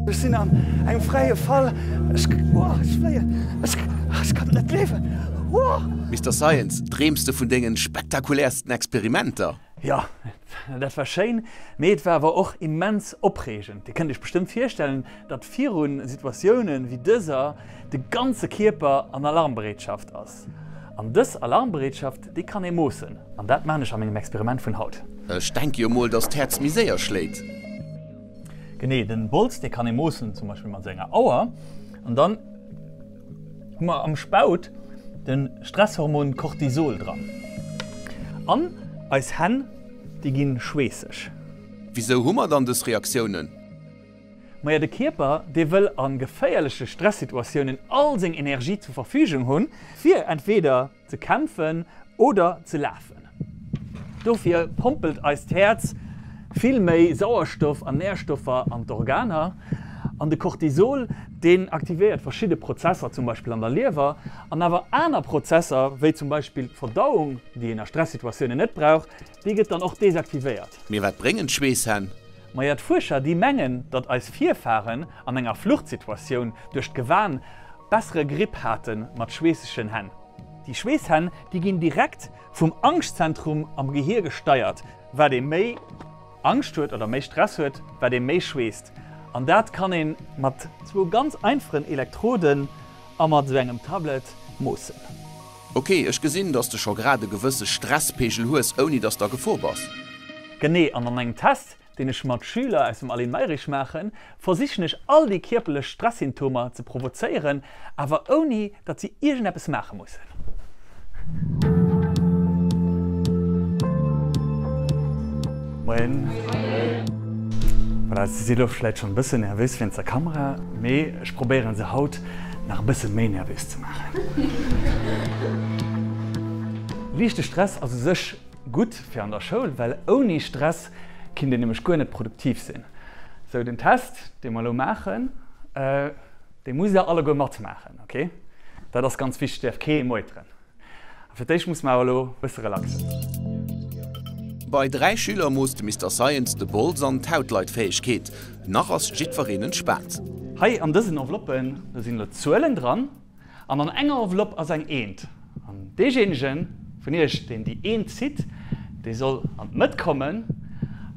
Ech sinn an engem fräie Fall. Ech, oh, ech fléien. Ech, ech kann et net gleewen. Oh! Mister Science, dreems de vun dengen spektakuläersten Experimenter? Jo, dat war schéin, mee et war awer och immens opreegend. Dir kënnt iech bestëmmt virstellen, datt viru Situatioune wéi dëser de ganze Kierper an Alarmbereetschaft ass. An dës Alarmbereetschaft, déi kann ee moossen. An dat maan ech a mengem Experiment vun haut. Ech denke jo mol, datt d'Häerz méi séier schléit. Genee, den Bols, dee kann ee moossen, zum Beispill mat esou enger Auer. An dann hu mer am Spaut de Stresshormon Cortisol dran. An eis Hänn, déi gi schweesseg. Wisou hu mer dann dës Reaktiounen? Maja, de Kierper, dee wëll a geféierleche Stressituatiounen all seng Energie zur Verfügung hunn, fir entweder ze kämpfen oder ze lafen. Dofir pompelt eist Häerz vill méi Sauerstoff an Närstoffer an d'Organer. An de Cortisol, deen aktivéiert verschidde Prozesser, zum Beispill an der Liewer, an awer aner Prozesser, wéi zum Beispill d'Verdauung, déi een a Stressituatiounen net brauch, déi gëtt dann och desaktivéiert. Mee wat bréngen d'Schweesshänn? Maja, d'Fuerscher, déi mengen, datt eis Virfaren an enger Fluchtsituatioun duerch d'Gewan bessere Gripp hate mat schweessegen Hänn. Déi Schweesshänn, déi ginn direkt vum Angschtzentrum am Gehier gesteiert. Wat ee méi Angscht huet oder méi Stress huet, wat ee méi schweesst. An dat kann ee mat zwou ganz einfachen Elektroden a mat esou engem Tablet moossen. Ok, ech gesinn, dass de scho grad e gewësse Stresspegel hues, ouni dass de a Gefor bass. Genee, an an engem Test, deen ech mat Schüler aus dem Aline Mayrisch maachen, versichen ech all déi kierperlech Stressymptomer ze provozéieren, awer ouni datt si iergendeppes maache mussen. Moien. Voilà, si si lo vläit schonn e bëssen nervös wéinst der Kamera, mee ech probéieren se haut nach e bësse méi nervös ze maachen. Liichte Stress ass u sech gutt fir an der Schoul, well ouni Stress kinnt een nämlech guer net produktiv sinn. Sou, den Test, dee mer elo maachen, dee musst der alleguer matmaachen, ok? Dat ass ganz wichteg, däerf kee meuteren. A fir d'éischt musse mer awer elo e bësse relaxen. Bei 3 Schüler moosst de Mister Science de Bols an d'Hautleitfäegkeet. Nach ass jiddwereen entspaant. Hei an dësen Enveloppen, do sinn elo Zuelen dran. An an enger Enveloppe ass eng Eent. An deejéinege vun iech, deen déi Eent zitt, dee soll an d'Mëtt kommen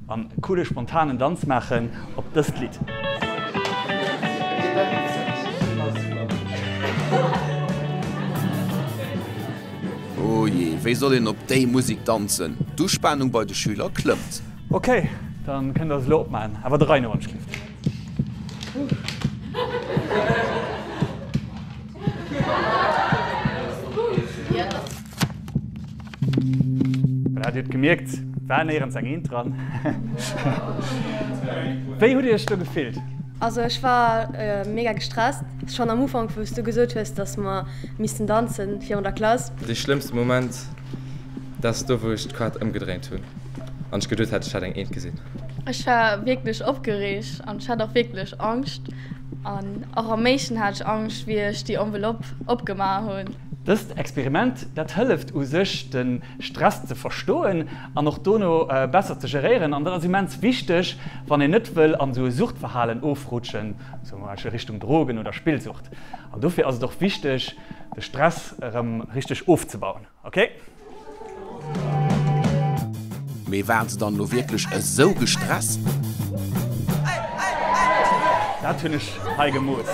an e coole spontanen Danz maachen op dëst Lidd. Oh jee, wéi soll een op déi Musik danzen? D'Uspanung bei de Schüler klëmmt. Ok, dann kënnt der se elo opmaachen, awer der Rei no, wann ech gelift. Voilà, Dir hutt gemierkt, war néierens eng Eent dran. Wéi hutt Dir Iech do gefillt? Also ech war mega gestresst, schonn am Ufank wou s du gesot hues, dass mer missten danzen virun der Klass. Dee schlëmmste Moment, dat ass do wou ech d'Kaart ëmgedréint hunn an ech geduet hat ech hätt eng Eent gesinn. Ech war wierklech opgereegt an ech hat och wierklech Angscht an och am meeschten hat ech Angscht wéi ech déi Enveloppe opgemaach hunn. Dëst Experiment, dat hëlleft u sech de Stress ze verstoen an och dono besser ze geréieren an dat ass immens wichteg wann een net wëll an esou e Suchtverhalen ofrutschen, zum Beispill Richtung Drogen oder Spillsucht. An dofir ass et och wichteg de Stress erëm richteg ofzebauen. Ok. Mee waren se dann elo wierklech esou gestresst? Dat hunn ech hei gemooss.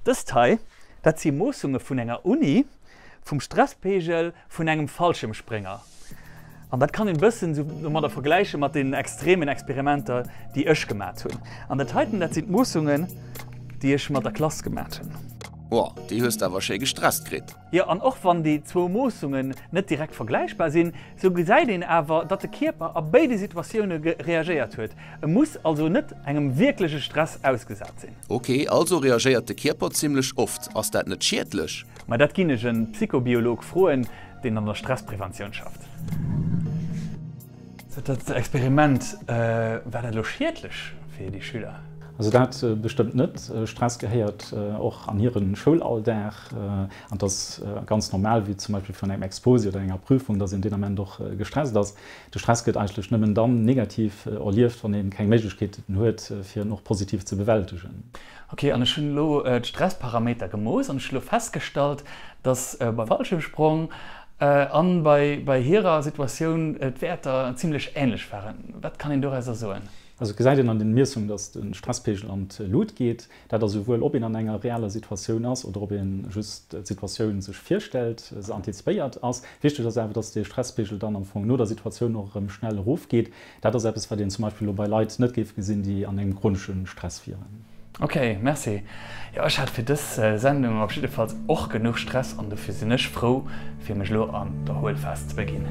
Dëst hei, dat si Moossunge vun enger Uni vum Stresspegel vun engem Fallschirmsprénger. An dat kann een e bëssen esou domadder vergläiche mat deenen extremen Experimenter, déi ech gemat hunn. An dat heiten, dat sinn d'Moossungen, déi ech mat der Klass gemat hunn. Boah, déi hues de awer schéi gestresst kritt. Jo, an och wann déi zwou Moossungen net direkt vergläichbar sinn, sou gesäit een awer, datt de Kierper a béide Situatioune reagéiert huet. E muss also net engem wierkleche Stress ausgesat sinn. Ok, also reagéiert de Kierper zimmlech oft. Ass dat net schiedlech? Ma dat ginn ech en Psychobiolog froen, deen an der Stresspreventioun schafft. Dat Experiment, war dat elo schiedlech fir déi Schüler? Also dat bestëmmt net. Stress gehéiert och an hire Schoulalldag an et ass ganz normal, wéi zum Beispill virun engem Exposé oder enger Prüfung, dass een deen Ament och gestresst ass. De Stress gëtt eigentlech nëmmen dann negativ erlieft, wann ee keng Méiglechkeeten huet, fir en och positiv ze bewältegen. Ok, an ech hunn elo d'Stressparameter gemooss an ech hu lo festgestallt, dass beim Fallschirmsprong an bei hirer Situatioun d'Wäerter zimmlech änlech waren. Wat kann een dorauser soen? Also et gesäit een an den Miessungen, dass de Stresspegel an d'Lut geet. Dat ass esouwuel ob een an enger realer Situatioun ass oder ob een just d'Situatioun sech virstellt, se antizipéiert ass. Wichteg ass awer, dass dee Stresspegel dann am Fong no der Situatioun och erëm schnell erofgeet. Dat ass eppes, wat een zum Beispill elo bei Leit net géif gesinn, déi an engem chronesche Stress wieren. Ok, merci. Jo, ech hat fir dës Sendung op jiddefalls och genuch Stress an dofir sinn ech frou fir mech elo an d'Erhuelphas ze beginn.